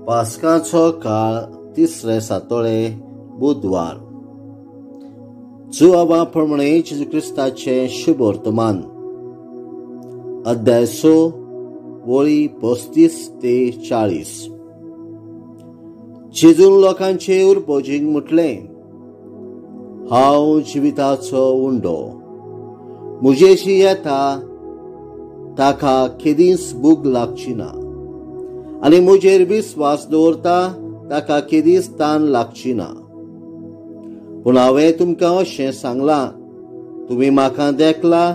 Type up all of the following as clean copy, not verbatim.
पास्काचो काळ तिसरे सातोळे बुधवार. जुआवा प्रमाणे जेजू क्रिस्ताचें शुभ वर्तमान, अध्याय 6 वळी 35 ते 40. जेजून लोकांचे उर्बोजींक म्हटलें, हांव जिविताचो उंडो, म्हजेशी येता ताका केदींच भूक लागची ना, आनी म्हजेर विस्वास दवरता ताका केदींच तान लागची ना. पूण हांवें तुमकां अशें सांगलां, तुमी म्हाका देखला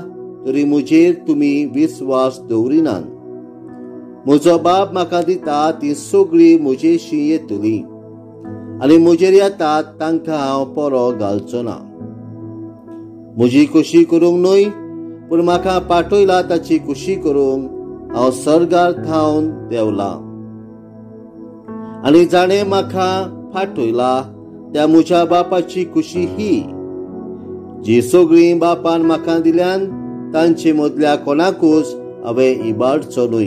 तरी म्हजेर तुमी विस्वास दवरिनात. म्हजो बाप म्हाका दिता ती सगळीं म्हजेशी येतली, आनी म्हजेर येतात तांकां हांव परो घालचो ना. म्हजी खुशी करूंक न्हय, पूण म्हाका पाठयला ताची खुशी करूंक हांव सर्गार थावन देंवलां. आनी जाणें म्हाका फाटयला त्या म्हज्या बापाची खुशी ही, जी सगळीं बापान म्हाका दिल्यान तांचे मदल्या कोणाकूच हांवें इबाडचो न्हय,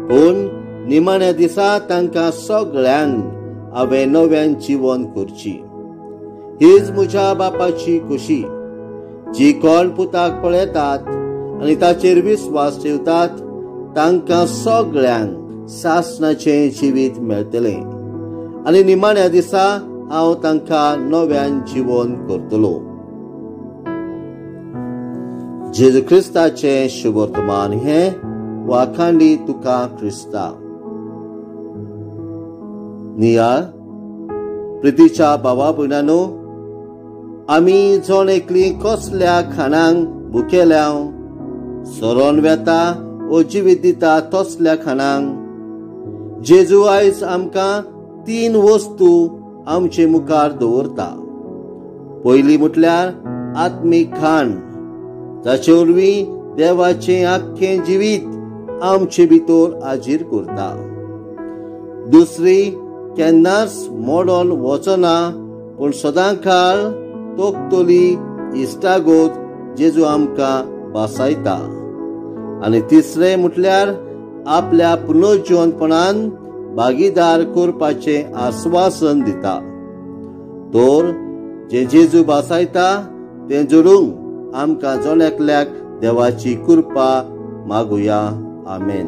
पूण निमाण्या दिसा तांकां सगळ्यांक हांवें नव्यान जिवन करची. हीच म्हज्या बापाची खुशी. जी कोण पुताक पळयतात आनी ताचेर विस्वास ठेवतात तांकां सगळ्यांक सासणाचें जिवीत मेळटलें, आनी निमाण्या दिसा हांव तांकां नव्यान जिवन करतलो. जेजू क्रिस्ताचें शुभ वर्तमान हें. वाखांडी तुका क्रिस्ता. नियाळ प्रितीच्या भावा भयणांनो, आमी जण एकली कसल्या खाणांक भुकेल्या, सरोन वेता ओ जिवीत दिता तसल्या खाणांक. जेजू आयज आमकां 3 वस्तू आमचे मुखार दवरता. पयली म्हटल्यार आत्मीक खाण, जाचे वरवीं देवाचें आख्खें जिवीत आमचे भितर हाजीर करता. दुसरी, केन्नाच मोडोन वचना पूण सदां काळ तोखतली इश्टागत जेजू आमकां बासायता. आनी तिसरें म्हटल्यार आपल्या पुनर्जिवनपणान भागीदार करपाचें आस्वासन दिता. तर जे जेजू बासायता तें जोडूंक आमकां जण एकल्याक देवाची कृपा मागुया. आमेन.